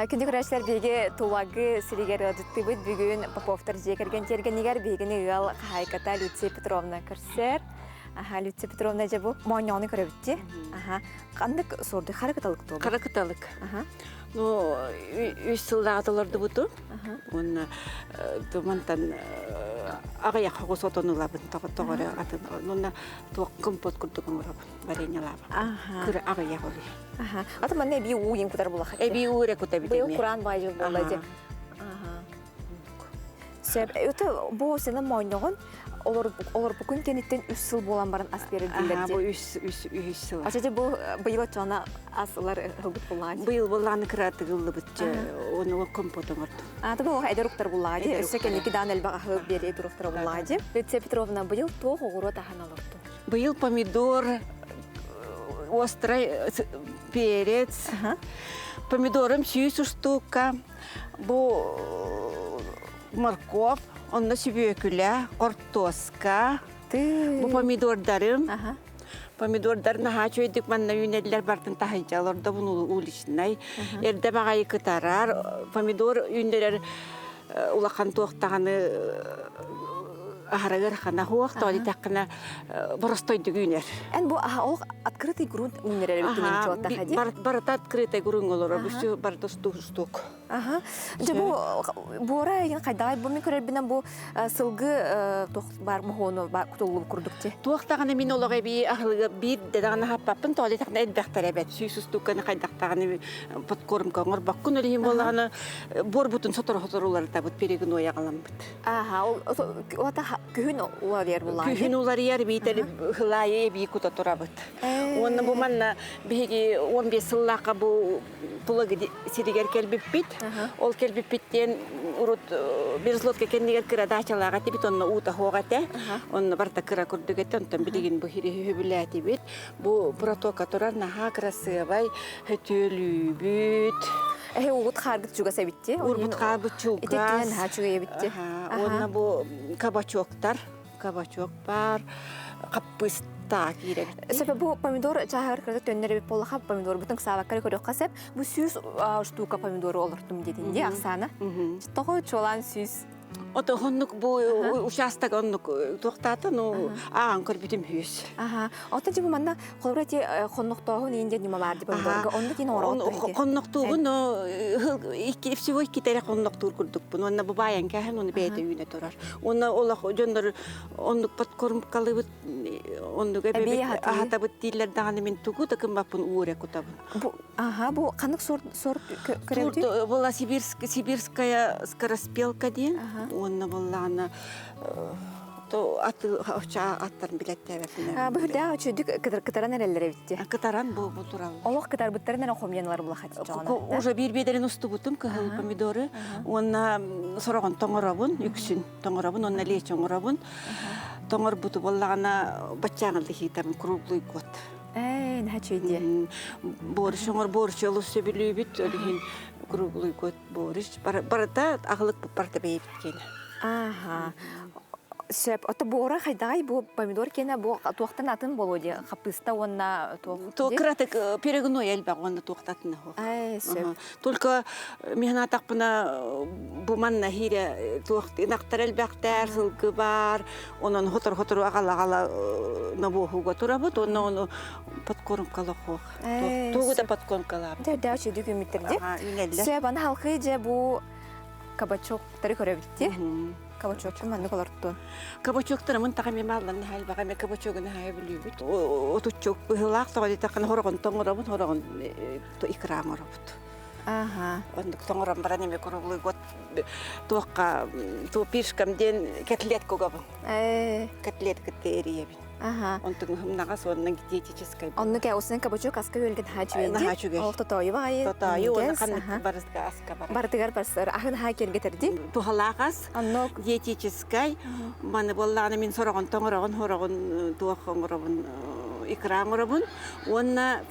Күндү көрөөччүлэр, биһиги Тулагы сиригэр ыалдьыттыыбыт. Бүгүн Поповтар дьиэ кэргэн тиэргэнигэр биһигини ыал хаһаайката Люция Петровна көрсөр. Аха, Люция Петровна дьэ бу моонньоҕуну көрөбүт дии. Аха, ханнык суорду хара кыталык туолу? Хара кыталык. Аха. Ну, үс сыллааҕы толордубутум. Уонна мантан аҕыйах оҕус отон ылабын, тоҕо эрэ атын. Уонна туох компот курдук оҥоробун, вареньелаабын. Кыра аҕыйах олуй. Аха. Аты манна эбии уу иин кутар булаха. Эбии уу эрэ кутабит Быйыл эмиэ. кураан баайжыл буолла дии. Сөп. Это бу сенен моонньоҕун олорбукун кэнниттэн үс сыл буолан баран ас берер дииллэр дии. Бу үс үс үс сыл. Ача бу быйыл оччоҕуна ас ылар ылбыт буллаҕа дии. Быйыл буллааны кыратык ыллыбыт ону компот оҥордум. А бу эдэр уктар буллаҕа дии. Өссө кэнники даан элбэх аһы биэрии туруктара буллаҕа дии. Люция Петровна быйыл туох оҕуруот аһын олорту? Быйыл помидор, острый перец, помидорым 100 устуука, бу морковь, онно сүбүөкүлэ, хортуоска, бу помидордарым. Помидордар наһаа үчүгэйдик манна үүнэллэр, бартын таһыйдьа олордобун уличнай. Эрдэ баҕайы кытарар, помидор үүннэрэр улахан туохтаҕаны аһара ыарахана суох, тоҕо диэтэххинэ боростойдук үүнэр. Эн бу ол открытый грунт үүнэрэр эбит чуоттаха дии. Барыта открытый грунт олорор, бүсү барыта устук. Аха. Дьэ бу буора эйигин хайдаҕай бу мин көрөрбүнэн бу сылгы туох баар моһуону кутуллубут курдук ти. Туох даҕаны мин олох эбии аһылыга биир да даҕаны хаппаппын тоҕо диэтэххинэ элбэхтэр эбэт сүүс устуукканы хайдахтаҕаны подкормка оҥорбоккун ол иһин буоллаҕына буорбутун сотору-сотору уларытабыт перегной аҕаламмыт. Аха, ол ота күһүн уларыйар буллаҕа. Күһүн уларыйар биитэр хылаайы эбии кута турабыт. Уонна бу манна биһиги 15 сыллаахха бу Тулагы сиригэр кэлбиппит. Ол кэлбиппит диэн урут Березлотка кэннигэр кыра даачалаах этибит, онно уута суох этэ. Онно барыта кыра курдук этэ, онтон билигин бу хири үбүлээтибит. Бу протока турар наһаа кырасыабай, хөтүөлүүбүт. Эһи угут хааргыт чугас эбитти. Урбут хаарбыт чугас. Ититтинэн наһаа чугай эбитти. Уонна бу кабачоктар, кабачок баар, хаппыста киирэбит. Сөпө бу помидор чааһыгар кырата төннөр эбит буоллаха помидорбутун ксаабакка көрүөххэ сөп. Бу 100 штука помидору олортум диэтин дии ахсаана. Тоҕо чуолаан 100 Ото оннук бу участок оннук туохтаата ну ааҕан көрбүтүм хүүс. Аха. Оттон дьэ бу манна холобура ити хоннохтооһун иин диэн ньыма баар дии помидорга. Оннук иин оҥороҕут Хоннохтуугун икки всего икки эрэ хоннохтуур курдукпун. Уонна бу баайан кээһэн уонна бэйэтэ үүнэ турар. Уонна олох дьоннор оннук подкормкалыыбыт оннук эбэбит аһатабыт дииллэр даҕаны мин тугу да гыммаппын уу эрэ кутабын. Бу аха бу ханнык сорт сорт көрөбүтүй? Была сибирская скороспелка диэн уонна буоллаҕына то аты аттарын билэттээбэппин. Бу үрдээх үчүгдүк кытаран эрэллэр эбитти. Кытаран бу бу тураллар. Олох кытарбыттарын эрэ хомуйан ылар булахат чоҕона. Уже биир биэдэрин устубутум кыһыл помидоры уонна сороҕун тоҥоробун үксүн тоҥоробун уонна лечо оҥоробун. Тоҥорбуту буоллаҕына баччааҥы лихиитабын круглый год. Ээ, наһаа үчүгэй дии. Борщ оҥор борщ олус сөбүлүүбүт, ол иһин круглый год борщ. Барыта аҕылык барыта бэйэбит киэнэ. Ааха. Сөп. Ото буора хайдаҕай бу помидор киэнэ бу туохтан атын буолуо дии? Хаппыыста уонна туох То кыратык перегной элбэх уонна туохтатына суох. Ай, сөп. Только мин атахпына бу манна хире туох ынахтар элбэхтэр, сылгы бар, Онон хотору-хотору аҕала-аҕала нобуоһуга турабыт, уонна ону подкормкалах Тугу да подкормкалаабыт. Дэ үчүгдүк үүммүттэр дии. Үүнэллэр. Сөп, аны халкыы дьэ бу кабачоктары көрөбүт дии. Кабачокку маннык олортуун. Кабачоктары мын таҕа мен мааллан наһаа элбэх эме кабачогу наһаа бүлүүбүт. Отуччук быһыылаах тоҕо диэтэххинэ хороҕон тоҥоробут, хороҕон икра оҥоробут. Аха. Оннук тоҥорон баран эми круглый год туохха пишкам диэн котлетка угабын. Котлет кытта эрийэбин. Аха. Онтун хымнаҕас уонна диетическай. Оннук усын кабачок аска үөлгэн наһаа үчүгэй. Наһаа үчүгэй. Ол тотоойу баҕайы. Тотоойу уонна ханнык барыска аска барар. Барытыгар барсар. Аһын аһаа киэргэтэрди. Туһалаах ас. Оннук. Диетическай. Маны буоллаҕына мин сороҕун тоҥороҕун, хороҕун туох оҥоробун, икра оҥоробун. Уонна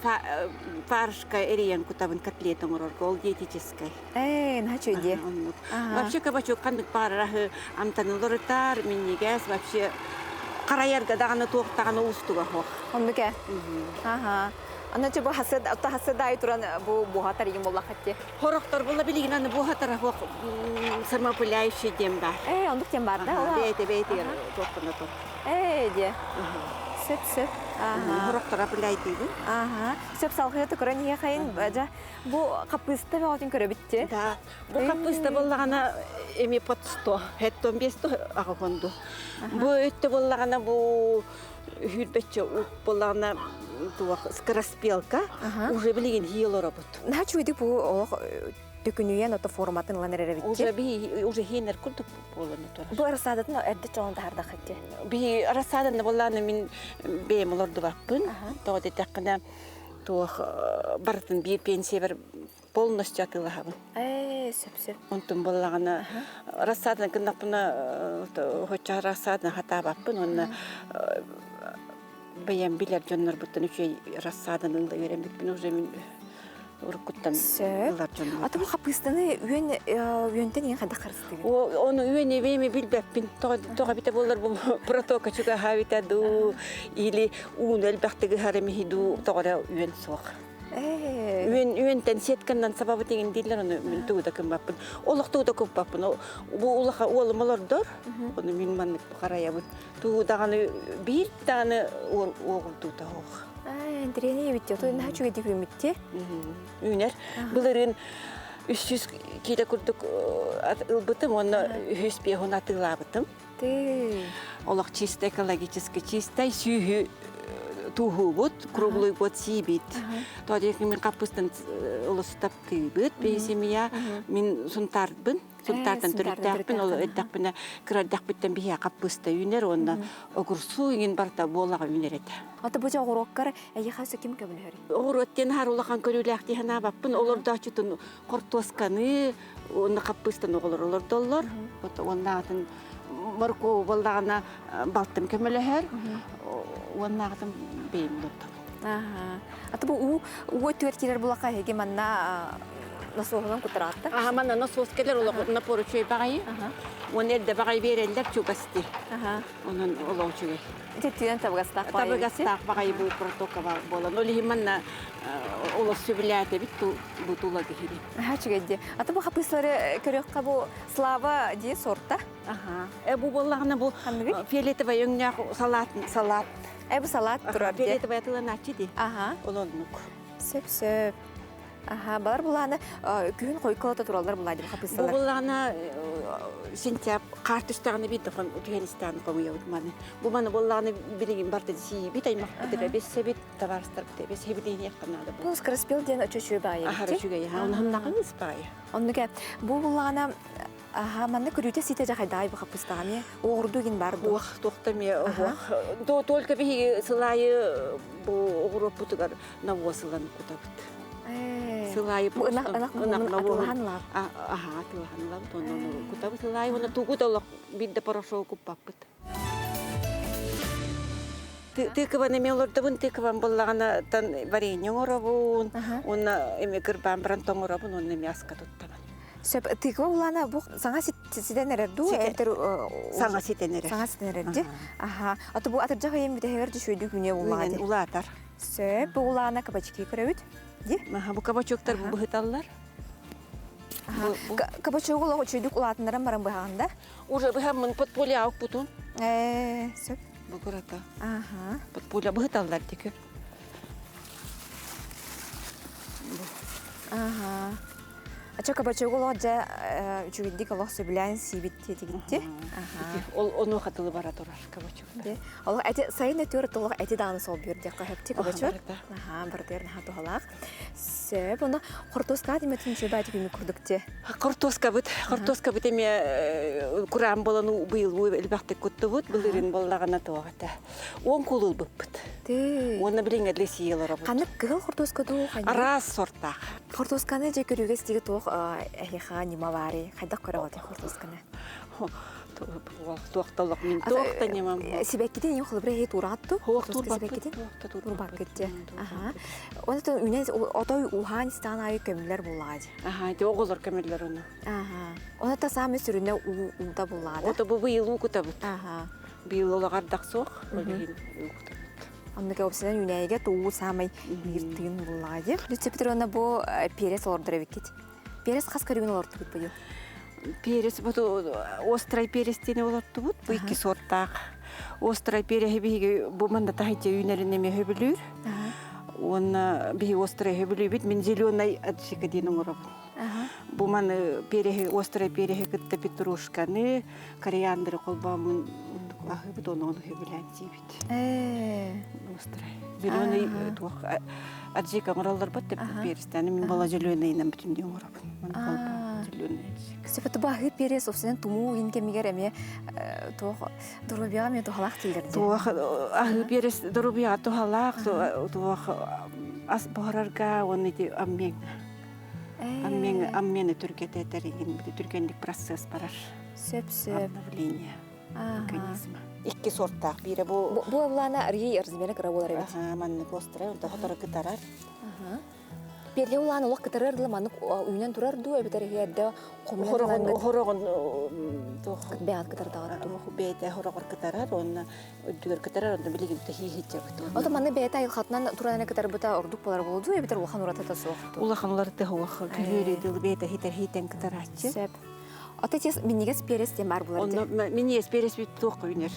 фаршка эрийэн кутабын котлет оҥорорго, ол диетическай. Ээ, наһаа үчүгэй дии. Оннук. Вообще кабачок ханнык баарар аһы амтанын уларытар, минньигэс, вообще харайарга даҕаны туох даҕаны уустуга суох. Оннук ээ. Аха. Аны бу хасыдай туран бу буһатар игин буоллаххытти. Хорохтор була билигин аны буһатара хуох самопыляющий диэн бар. Э, ондук диэн бар да? Бэйэтэ бэйэтигэр туохтана тур. Э, диэ. Сөп, сөп. Ага. Хорохтора пыляйдыыбын. Ага. Сөп салгыйа көрөн иһэхайын бажа бу хаппыста бөҕөтүн көрөбүтти. Да. Бу хаппыста боллаҕына эми под 100, хеттон 500 аҕа хонду. Бу өттө боллаҕына бу үһүрбэччэ ут боллаҕына туох скороспелка уже билигин хии олоробут. Наһаа үчүгэйдик бу олох төкүнүйэн ото форматын ылан эрэр эбит. Уже би уже хиэнэр курдук буолан турар. Бу рассадатын эрдэ чоҕун таһардаххыт Би рассаданы боллааны мин бэйэм олордубаппын. Тоҕо диэтэххинэ туох барытын биир пенсия полностью атыылаһабын. Ээ, сөп-сөп. Онтун буоллаҕына рассаданы гыннахпына хоччо рассаданы хатаабаппын уонна бэйэм билэр дьоннорбуттан үчүгэй рассаданы ыла үөрэммиппин уже мин уруккуттан ылар дьоннор. Аты бу хапыстаны үөн үөнтэн иэн хайдах харыстыгын? Ону үөн эбиэми билбэппин. Тоҕо бите буолар бу протока чугаһаабыта дуу или ууну элбэхтик ыһар эмиһи дуу тоҕо үөн суох. Үөн үөнтэн сетканнан сабабыт иҥин дииллэр ону мин тугу да кыммаппын. Олох тугу да кымпаппын. Бу улаха уолум олордор. Ону мин маннык харайабын. Тугу даҕаны биир даҕаны уоҕурдуута суох. Интэриэһинэй эбит дии. Наһаа үчүгэйдик үүммүт Үүнэр. Былырыын 300 киилэ курдук ылбытым уонна үһүс пиэһун атыылаабытым. Олох чисто экологически чистай сүүһү тууһуубут, круглый год сиибит. Тоодьук мин хаппыстан олус таптыыбыт, бэйи семья мин сунтаарбын, сунтаартан төрүттээхпин, ол эрдэхпинэ кыра эрдэхпиттэн биһиэхэ хаппыста үүнэр уонна огурсуу иҥин барыта буолаҕа үүнэр этэ. Ата бу оҕуруоккар эйиэхэ өссө ким көмөлөһөр? Оҕуруот диэн аһар улахан көрүүлээх дии санаабаппын. Олордооччутун хортуосканы уонна хаппыыстан оҕолор олордоллор. Уонна атын моркуобу буоллаҕына балтым көмөлөһөр. Уонна атын бэйэм олордобун. Аты бу уу уу өттүгэр киирэр булаха эһиги манна насоһунан кутараатта. Аха манна насос келер олох напор үчүгэй баҕайы. Уонна эрдэ баҕайы биэрэллэр чугасти. Онон олох үчүгэй. Титтиэн табыгастаах баҕайы. Табыгастаах баҕайы бу протока буолан. Ол иһин манна олох сөбүлээтэбит бу тула киһини. Аха үчүгэй дии. Аты бу хапыслары көрүөххэ бу Слава дии сорта. Аха. Э бу буоллаҕына бу фиолетовай өҥнөөх салат салат. Э бу салат турар дии. Фиолетовай атыланааччы дии. Аха. Ол оннук. Сөп сөп. Аха, балар булааны күһүн хойколото тураллар булаа диэн хапыссалар. Бу буллаҕына сентябрь хаар түстэҕинэ биир да түһэн истэҕинэ хомуйабыт маны. Бу маны буоллаҕына билигин бартын сиибит, аймахпыт эбэссэбит, табаарыстарбыт эбэс хэбилиниэххэ наада. Бу скороспел диэн очо үчүгэй баайы. Аһара үчүгэй, онһуннаҕын ыспаайы. Оннука бу буллаҕына аха манна көрүүтэ ситэ жахайдаай бу хаппыстаҕа оҕурду гин бар бу. Уох туохта эмиэ уох. Только биһиги сылайы бу оҕуруоппутугар навоз ылан кутабыт. Сылайы бу ынах ынах атылахан лап. Аха атылахан лап онон кутабыт сылайы уонна тугу да олох бир да порошок куппаппыт. Тыкыбан эме олордобун, тыкыбан буллаҕына тан варенье оҥоробун, уонна эме кырбаан баран тоҥоробун, уонна эме аска туттабын. Сөп, тыква улаана бу саҥа ситэн эрэр дуу, эбэтэр Саҥа ситэн эрэр. Саҥа ситэн эрэр дии. Аха. Аты бу атырдьах ыйын бүтэһигэр дьүшүйдүү күнүө улаана дии. Улаатар. Сөп, бу улаана кабачки көрөбүт. Ди? Аха, бу кабачоктар быһыталлар. Кабачогу олох үчүйдүк улаатыннаран баран быһаҕында. Уже быһаммын подполье бутун. Э, сөп. Бу курата. Аха. Подполье быһыталлар дикер. Аха. Ача кабачогу олох дьэ үчүгүйдик олох сөбүлээн сиибит тиэтигитти. Ол ону хатылы бара турар кабачок. Олох эти сайын өтөр толох эти дааны сол бир диэххэ хөпти кабачок. Аха, бардыр наха тухалаах. Сөп, оны хортуоска диметин чөбәти күнү курдукте. Хортуоскабыт, хортуоскабыт эме кураан болан быйыл элбэхтик куттубут, былырын боллагана туогата. Он кулул быппыт. Уонна билиңе лесиелер Канык кыһыл хортуоска дуу Араас сортаах. Хортуосканы же көрүүгө стиги туох эһиха нима баары хайдах көрөҕөт хортуосканы? Туохталлах мин туохта немам. Сибэккитин иң холобура хей тураатту. Туох турбаппыт. Турбаккытте. Аха. Оны то үнен отой уһаан истаан айы көмүллэр буллаҕа. Аха, те оҕолор көмүллэр оны. Аха. Оны та саамы сүрүнэ уута буллаҕа. Ото бу быйыл уу кутабыт. Аха. Быйыл олоҕардах суох, ол иһин уу кутабыт. Оннук опсынан үүнээйигэ туу саамай биир тыын буллаҕа дии. Люция Петровна бу перец олордор эбиккит. Перец хас көрүҥүн олортубут быйыл? Перец бу острай перец диэни олортубут. Бу икки суортаах. Острай переһи биһиги бу манна таһычча үүнэрин эмиэ сөбүлүүр. Уонна биһи острай сөбүлүүбүт. Мин зеленай аджика диэн оҥоробун. Бу маны переһи, острай переһи кытта петрушканы, кориандры холбооммун аһыыбыт, ону ону сөбүлээн сиибит. Острай. Зеленый туох аджика оҥороллорбут перестаны мин буола зеленыйынан бүтүннүү оҥоробун. Зеленый аджика. Сөп баһыы перес овсенен тумуу иин кэмигэр эмиэ туох доруобуйаҕа эмиэ туһалаах дииллэр дии. Туох аһыы перес доруобуйаҕа туһалаах, туох ас буһарарга уонна ити аммиэҥ аммиэҥ аммиэни түргэтэтэр игин түргэнник процесс барар. Сөп сөп. Обновление организма. Икки сорттаах биирэ бу Бу облаана арыйы размера кыра буолар эбит. Маннык острай, онто хотору кытарар. Перле улаан олох кытарар дылы маннык үүнэн турар дуу эбэтэр иһиэрдэ хомуйан Хороҕон туох бэйэҕит кытардаҕыт дуу? Бэйэтэ хороҕор кытарар уонна үрдүгэр кытарар онно билигин тэһииһитчэбит. Ото манны бэйэтэ айылҕатынан туран кытарбыта ордук буолар буолуо дуу эбэтэр улахан уратыта суох дуу? Улахан уларыта суох. Күһүөрү дылы бэйэтэ хитэр хитэн кытарааччы. Сөп. Ото тес минньигэс перец диэн баар буолар Онно минньигэс перец бүт туохха үүнэр?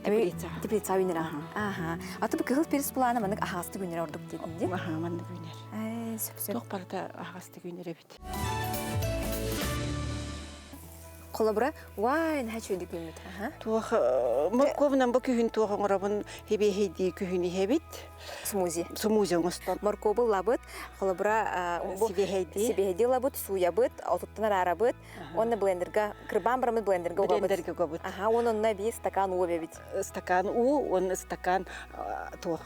Теплица. Теплица үүнэр аха. Аты бу кыһыл перец плана маннык аһаҕастык үүнэр ордук диэтин дии. Аха, маннык үүнэр. Ээ, сөп сөп. Туох барыта аһаҕастык үүнэр эбит. Холобура, вай, наһаа үчүгэйдик үүммүт. Аха. Туох моркуобунан бу күһүн туох оҥоробун хибиэһэйдии күһүн иһэбит. Смузи. Смузи оҥостон. Моркуобу ылабыт, холобура, сибиэһэйдии. Сибиэһэйдии ылабыт, сууйабыт, отуттан араарабыт, Уонна блендерга, кырбаан бараммыт блендерга угабыт. Блендергэ угабыт. Аха, уонна онно эбии стакан уу эбэбит. Стакан уу уонна стакан туох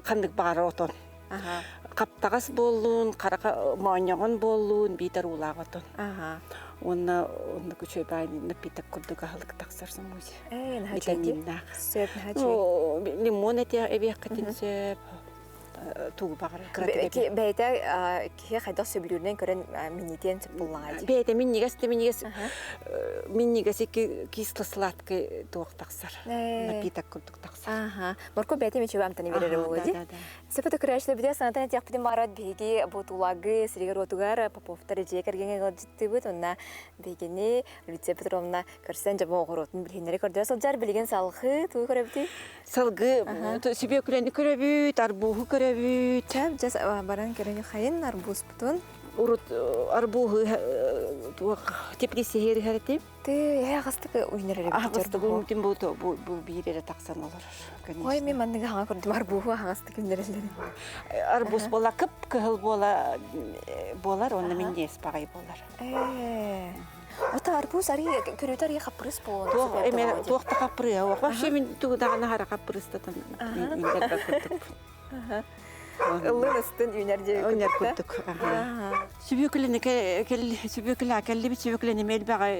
ханнык баҕарар отон. Аха. Хаптаҕас буоллун, хараха моонньоҕон буоллун, биитэр уулаах отон. Аха. Уонна оннук үчүгэй баай напиток курдук аһылык тахсар смузи. Ээ, наһаа үчүгэй. Витаминнаах. Сөп, наһаа үчүгэй. Лимон этиэх эбиэххитин сөп. Тугу баҕарар кыратык Бэйэтэ киһи хайдах сөбүлүүрүнэн көрөн минньитиэн сөп буоллаҕа дии. Бэйэтэ минньигэс да минньигэс минньигэс икки кисло-сладкий туох тахсар. Напиток курдук тахсар. Аха. Моркуоп бэйэтэ мүчү амтаны берер буолуо дии. Сөпөтө көрөөччүлэр бүтэ санатан этиэхпитин баҕарат биһиги бу Тулагы сиригэр уотугар Поповтар дьиэ кэргэҥҥэ ыалдьыттыыбыт уонна биһигини Люция Петровна көрсөн дьэ бу оҕуруотун билиһиннэри көрдөрө сылдьар билигин салҕыы тугу көрөбүтүй? Салгыы сүбүөкүлэни көрөбүт, арбуһу көрөбүт. Чап дьэ баран көрөн хайын арбузпутун. Урут арбуһу туох теплица иһэр этим. Ты аҕастык үүнэр эрэ Аҕастык үүммүтүм бу бу биир эрэ тахсан олорор. Ой, мен манныгы хаҥа көрдүм арбуһу аҕастык үүннэрэллэрин. Арбуз буола кып кыһыл буола буолар, онно минньиэс баҕай буолар. Ээ. Ото арбуз арый көрүүтэ арый хаппырыс буолуон Туох эме туох да хаппырыа вообще мин тугу даҕаны хара хаппырыстатан үүнэрбэт курдукпун. Ыллын ыстын үүнэр диэбит Үүнэр курдук. Сүбүөкүлэни сүбүөкүлэ кэллибит сүбүөкүлэни элбэҕи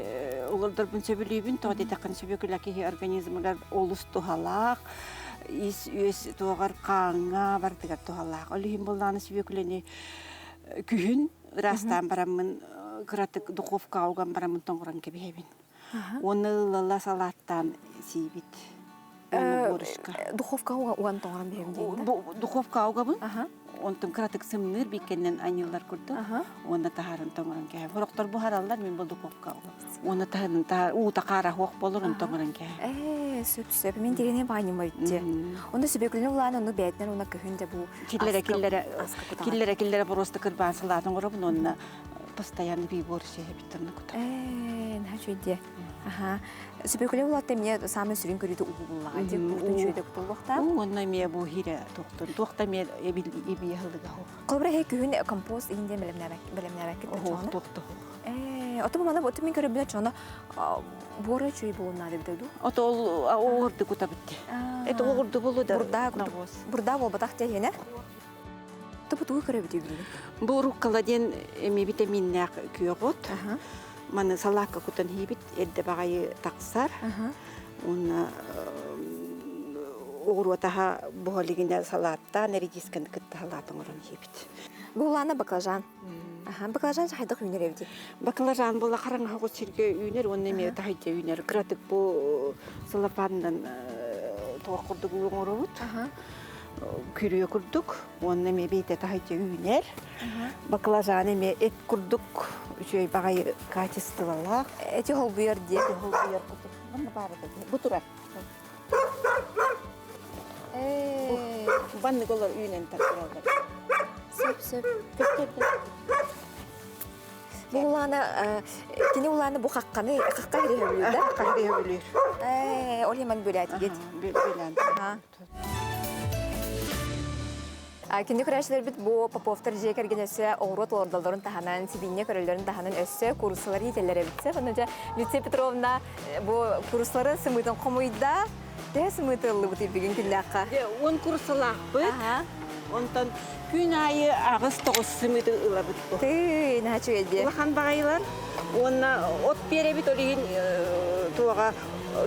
олордорбун сөбүлүүбүн тоҕо диэтэххинэ сүбүөкүлэ киһи организмыгар олус туһалаах ис үөс туоҕар хааҥҥа барытыгар туһалаах. Ол иһин буоллаҕына сүбүөкүлэни күһүн ыраастаан бараммын кыратык духовкаҕа уган бараммын тоҥорон кэбиһэбин. Уонна ылла салааттаан сиибит. Уонна борщка. Духовкаҕа уган тоҥорон биһэбин диэн да? Духовкаҕа угабын. Онтон кыратык сымныыр бииккэннэн анньыллар курдук. Уонна таһааран тоҥорон кэһэбин. Сорохтор буһараллар, мин бу духовкаҕа угабын. Уонна таһынан уута хаара суох буолар, онтон тоҥорон кэһэбин. Ээ, сөп сөп. Мин тигини баанньыма үтте. Онно сүбүөкүлүнү улаан ону бээтинэн уонна кыһын дьэ бу Киллэрэ киллэрэ киллэрэ киллэрэ просто кырбаан салаатын оҥоробун уонна постоянно бибор сиэбит онно кутар. Ээ, наһаа үчүгэй Аха. Сүбүөкүлэ улаатта эмиэ саамай сүрүн көрүүтэ уу буллаҕа дии. Куртун үчүгэйдик кутуллуохтаах. Уу уонна эмиэ бу хире туохтун туохта эмиэ эбии аһылыга хоох. Холобура эһи күһүн компост иһин диэн бэлэмнээбэккит Оһох туохта Ээ, ото бу маны ото мин көрөбүнэ чоно буора үчүгэй буолуон наада эбитэ дуу? Ото ол оҕурду кутабыт. Это оҕурду болу да Бурдаа бурдаа буолбатах дьэһиэнэ. Тупу тугу көрөбүтүй билигин? Бу руккола диэн эми витаминнээх күөҕүт. Маны салаакка кутан иһибит эрдэ баҕайы тахсар. Уонна оҕуруотаһа буһа илигинэ салааттаан редисканы кытта салаат оҥорон иһибит. Бу улаана баклажан. Аха, баклажан хайдах үүнэр эбитий? Баклажан була хараҥа сиргэ үүнэр уонна эмиэ таһырдьа үүнэр. Кыратык бу салапаанынан туох курдук оҥоробут. Күрүө курдук. Уонна эмиэ бэйэтэ таһыччы үүнэр. Баклажан эмиэ эт курдук үчүгэй баҕайы качестволаах. Эти холбуйар диye. Холбуйар курдук. Манна баар этэ. Бу турар. Баннык олор үүнэн тартыраллар. Сөп, сөп. Бу улаана кини улаана бу хакканы хакка ириһөбүлүүр да? Хакка ириһөбүлүүр. Э, ол химан бүлээтигит. Бүлээн. Кинди көрөөччүлэрбит бу Поповтар дьиэ кэргэн өссө оҕуруот олордоллорун таһынан, сибиинньэ көрөллөрүн таһынан өссө кууруссалар иитэллэр эбит. Онно дьэ Люция Петровна бу кууруссаларын сымыытын хомуйда. Төһө сымыыты ыллыбыт бүгүн күннээххэ? 10 кууруссалаахпыт. Онтон күн аайы 8-9 сымыыты ылабыт бу. Тыы, наһаа үчүгэй дии. Улахан баҕайылар. Уонна от биэрэбит ол иһин туоҕа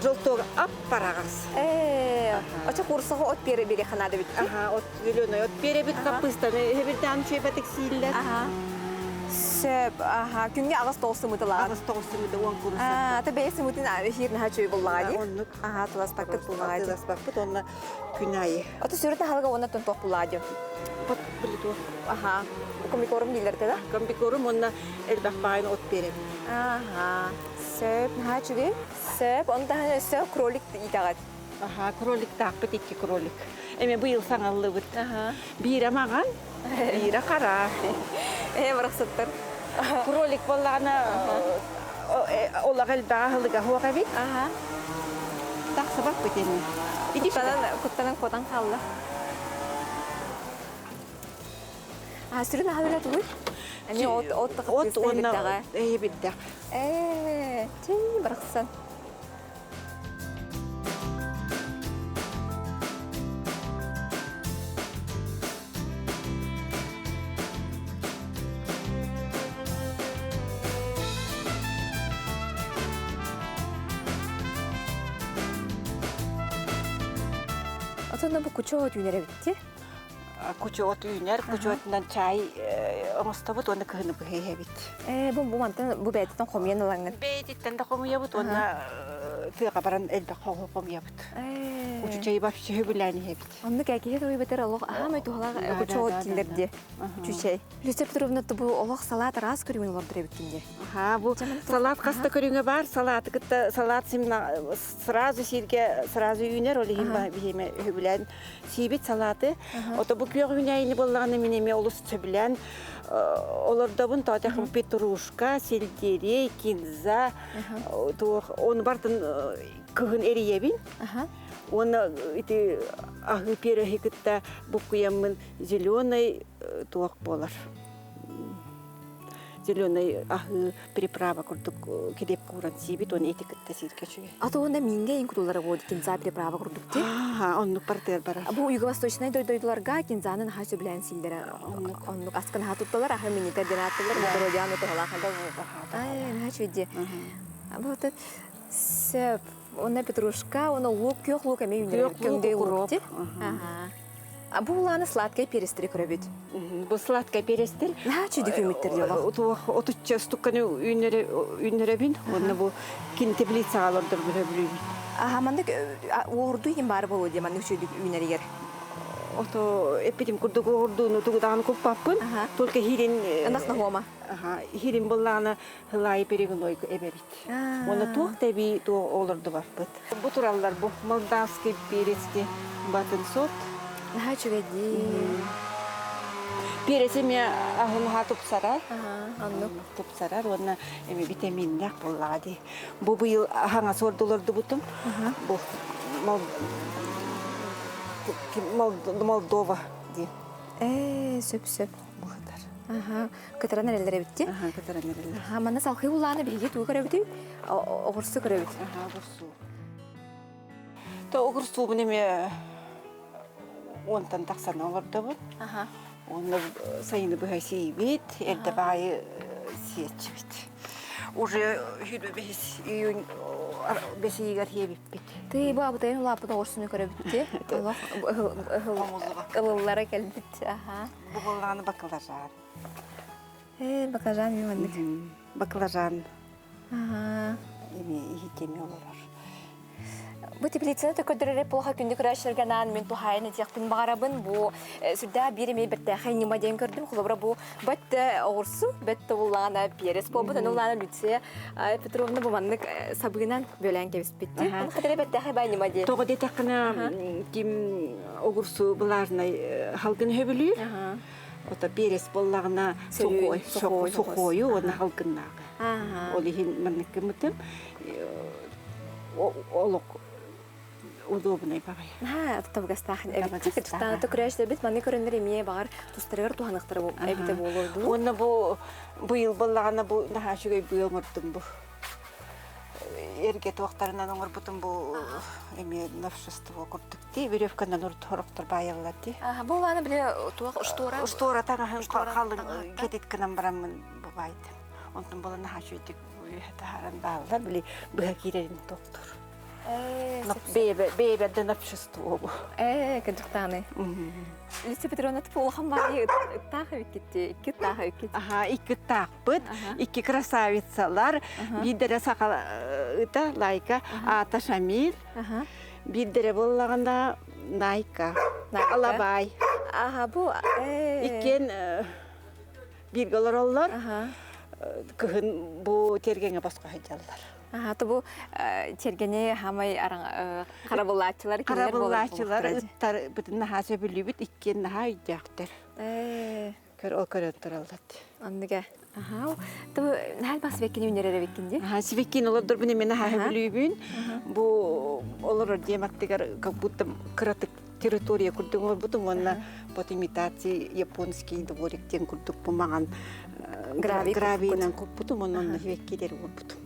желтуога ап-параҕас. Ээ, очо курсаҕа от биэрэ биэриэххэ наада бит. Аха, от зеленый от биэрэбит хаппыыстаны эһэбирдээн чүөбэтик сииллэр. Аха. Сөп, аха, күҥҥэ 8-9 сымыытылаах. 8-9 сымыыты 10 курус. Аа, та бэйэ сымыытын иһиир наһаа үчүгэй буллаҕа дии. Оннук. Аха, туласпаккыт буллаҕа дии. Туласпаппыт уонна күн аайы. Ото сүрүт аһылыга уонна тонтох буллаҕа дии. Пот билиту. Аха. Комбикорум дииллэр да? Комбикорум уонна элбэх баайын от биэрэбит. Аха. Сөп, наһаа үчүгэй. Сөп, оны таһынан өссө кролик иитэҕит. Аха, кроликтаахпыт икки кролик. Эми быйыл саҥаллыбыт. Биирэ маҕан, биирэ хара. Ээ, барахсаттар. Кролик буоллаҕына олох элбэҕи аһылыга суох эбит. Тахсыбаппыт ини. Куттанан, куттанан куотан хаалла. А, сүрүн аһылыга тугуй? Эмиэ от от От уонна эйэбирдэх. Ээ, чэй барахсан. Отонно бу кучу от үүнэр эбитти. Кучу от үүнэр, кучу отунан чай оҥостобут уонна кыһыны быһыйабит. Ээ, бу бу мантан бу бэйэтиттэн хомуйан ылаҥҥын. Бэйэтиттэн да хомуйабыт уонна тыаға баран элбэх хомуйабыт. Кучу чайы вообще сөбүлээн иһэбит. Оннук киһи туйбатар олох аһаамай туһалаах кучу от дииллэр дии. Кучу чай. Люция Петровна бу олох салаат араас көрүҥүн олордор эбиккин дии. Аха, бу салаат хас да көрүҥэ бар. Салааты кытта салаат сразу сииргэ сразу үүнэр, ол иһин биһиэмэ үһүбүлээн сиибит салааты. Ото бу күөх үүнээйини буоллаҕына мин эмиэ олус сөбүлээн олордобун. Тоотехым петрушка, сельдерей, кинза, туох оны бартын кыһын эрийэбин. Уонна ити аһыы переһи кытта буккуйаммын зеленый туох буолар. Зеленый аһыы приправа курдук килиэп кууран сиибит, уонна эти кытта сииргэ үчүгэй. А то уонна миингэ ин кутуллара буолду кинза приправа курдук ти. Оннук партыар барар. Бу юго-восточнай дойдуларга кинзаны наһаа сөбүлээн сииллэрэ. Оннук аскын аха тутталар, аха минитер диэн ааттылар, здоровьяны туһалаах. Ай, наһаа үчүгэй. Бу сөп. Онно петрушка, онно лук, күөх лук эмиэ үүнэр. Көҥдөй лук ти. А бу улааны сладкай перестери көрөбүт. Бу сладкай перестер. Наһаа чүйдүк үүмүттэр диолох. Туох отучча стукканы үүннөрөбүн. Онно бу кин теплицаҕа олордор бөһөбүлүүбүн. Аха, маннык уорду иһин баар буолуо дии маннык чүйдүк үүнэригэр. Ото эппитим курдук уордууну тугудаҕын куппаппын. Только хирин Ынах ноһуома. Аха, хирин буллаҕына хылаайы перегной эбэбит. Уонна туох да эбии туох олордубаппыт. Бу тураллар бу молдавский перецки батын сорт. Наһаа үчүгэй дии. Перец эмиэ аһын тупсарар. Оннук. Тупсарар уонна эми витаминнээх буоллаҕа дии. Бу быйыл аһаҥа суордулордубутум. Бу Молдова дии. Ээ, сөп-сөп. Быһытар. Аха, кытаран эрэллэр эбит дии. Аха, кытаран эрэллэр. Аха, манна салхыы улааны биһиги тугу көрөбүтүй? Оҕурсу көрөбүт. Аха, оҕурсу. То оҕурсуубун эмиэ уонтан тахсан олордобут. Аха. Уонна сайыны быһа сиибит, эрдэ баайы сиэччибит. Уже хүрбэ бэһис июнь бэсийигэр хиэбиппит. Тыы бу абытайын улааппыт оҕурсуну көрөбүт дии. Олох ылыллара кэлбит. Аха. Бу буоллаҕына баклажан. Э, баклажан ми маннык. Баклажан. Аха. Эми иһитеми олорор. Бу теплицаны төкөдөрөр эпоха күндү көрөөччүлэргэ анаан мин туһаайан этиэхпин баҕарабын. Бу сүрдээх биир эмиэ бэртээхэй ньыма диэн көрдүм. Холобура бу бөттө оҕурсу, бөттө буллаҕына перец буолбут. Аны улаана Люция Петровна бу маннык сабыынан бөлөөн кэбиспитти. Ону хатыра бэртээхэй бай ньыма диэн. Тоҕо диэтэххинэ, ким оҕурсу былаарынай халгын сөбүлүүр. Ото перец буоллаҕына сухой, сухойу уонна халгыннааҕы. Ол иһин маннык гыммытым олох удобнай баҕайы. Наһаа табыгастаах эбит. Тутаата көрөөччүлэрбит манны көрөннөр эмиэ баҕар тустарыгар туһаныахтара эбитэ буолуо дуу. Уонна бу быйыл буоллаҕына бу наһаа үчүгэй быа оҥордум бу. Эргэ туохтарынан оҥорбутум бу эмиэ новшество курдук дии веревканан урут баайаллар дии. Бу улаана били туох штора штора таҥаһын халыҥ кэтит гынан бараммын бу баайдым. Онтон буолан наһаа үчүгэйдик үөһэ таһааран бааллар, били быһа киирэрин тохтуур. Бэйэбэрдэн общество бу. Ээ, кырдьыктааны. Люция Петровна типа улахан баайы ыттаах эбиккит икки ыттаах эбиккит. Аха, икки ыттаахпыт, икки красавицалар, биирдэрэ саха ыта Лайка, аата Шамиль, биирдэрэ буоллаҕына Найка, Алабай. Аха, бу Иккиэн бииргэ олороллор. Кыһын бу тиэргэҥҥэ босхо сылдьаллар. Аха, то бу тиэргэни хамай харабыллааччылар кинилэр Харабыллааччылар ыттар бытын наһаа сөбүлүүбүт, иккиэн наһаа өйдөөхтөр. Көр ол көрөн тураллар. Оннуга. Аха. Ту наһаа бас сибэккини үүнэрэр эбиккин дии. Аха, сибэккини олордорбун эмиэ наһаа сөбүлүүбүн. Бу олорор диэм аттыгар как будто кыратык территория курдук оҥорбутум уонна вот имитации японский дворик диэн курдук бу маҥан гравийынан куппутум уонна онно сибэккилэри уурбутум.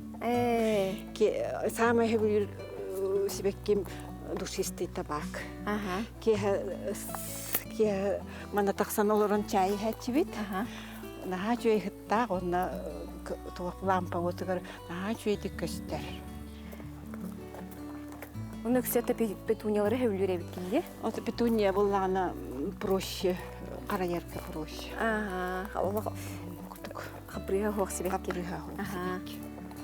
Саамай сөбүлүүр сибэкким душистый табак. Киэһэ киэһэ манна тахсан олорон чай иһээччибит. Наһаа үчүгэй сыттаах уонна туох лампа уотугар наһаа үчүгэйдик көстөр. Оны үксэ петуниялары сөбүлүүр эбиккин дии. Ото петуния буллаҕына проще, харайарга проще. Ага, олох курдук. Хапрыыһа суох сибэкки. Хапрыыһа суох сибэкки.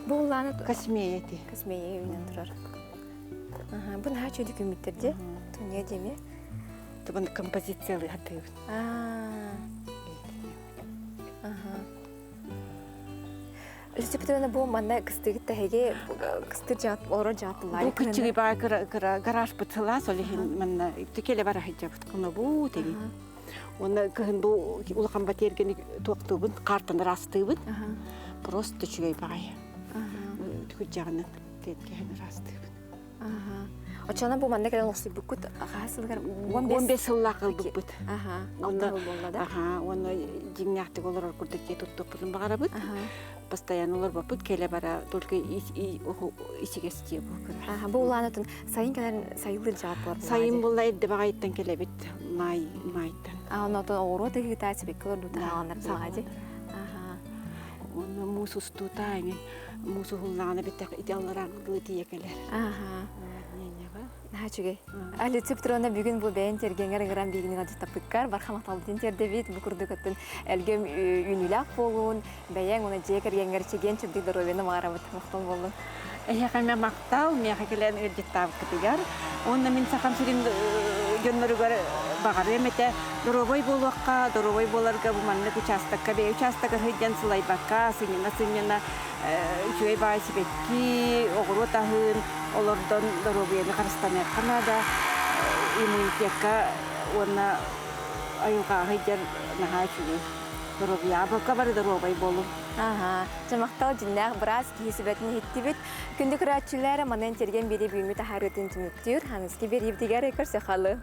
Бу улааны Космея ти. Космея үүнэн турар. Аха, бу наһаа үчүгэй күммүттэр дии. Туния диэми. Тубун композициялыы хатыыбын. Аа. Аха. Люция Петровна бу манна кыстыгыт тэһиги кыстыр жаат олорор жаатыллаары Бу кыччыгый баа кыра кыра гараж бытыла сол иһин манна түкеле бара сылдьабыт хонобу тегин. Уонна кыһын бу улахан батиэргени туохтуубун картаны ыраастыыбын. Просто үчүгэй баҕайы. Түкүдьэҕинэн тиэргэһин ыраастыыбын. Оччоно бу манна кэлэн олохсуйбуккут хаһыс сылыгар 15 сыллаах ылбыппыт. Аха, алта сыл буолла да. Аха, уонна дьиҥнээхтик олорор курдук дьиэ туттуохпутун баҕарабыт. Постоянно олорбоппут, кэлэ бара только ичигэс дьиэ бу кыра. Аха, бу улаанатын сайын кэлэн сайылыыр дьаат буолар. Сайын буолла эрдэ баҕайыттан кэлэбит, маай маайтан. А, онотон оҕуруот ыһыыта сибэкки олордуута хааланар буолаҕа дии. Аха. Уонна муус устуута эҥин муус уһуллаҕына битэх ити алларааҥҥы тиийэ кэлэр. Аха. Наһаа үчүгэй. Люция Петровна бүгүн бу бэйэн тиэргэҥҥэр ыҥыран биһигини ыалдьыттаппыккар барха махталбытын тиэрдэбит. Бу курдук өттүн өлгөм үүнүүлээх буолуун, бэйэҥ уонна дьиэ кэргэҥҥэр чэгиэн чэбдик доруобуйаны баҕарабыт. Махтал буоллун. Эһиэхэ эмиэ махтал, миэхэ кэлэн ыалдьыттаабыккытыгар. Уонна мин Сахам сирин дьонноругар баҕарыам этэ. Доруобай буолуохха, доруобай буоларга бу маннык учаастакка, бэйэ учаастагар сылдьан сылайбакка, сынньана-сынньана үчүгэй баай сибэкки, оҕуруот аһын олордон доруобуйаны харыстаныахха наада. Иммунитекка уонна айылҕаҕа сылдьар наһаа үчүгэй. Доруобуйаҕа бука бары доруобай буолуҥ. Аха, дьэ махтал дьиннээх быраас киһи сүбэтин иһиттибит. Күндү көрөөччүлэр, манан тиэргэн биэри бүгүҥҥү таһаарыытын түмүктүүр. Ханыски биэриибитигэр көрсө халы.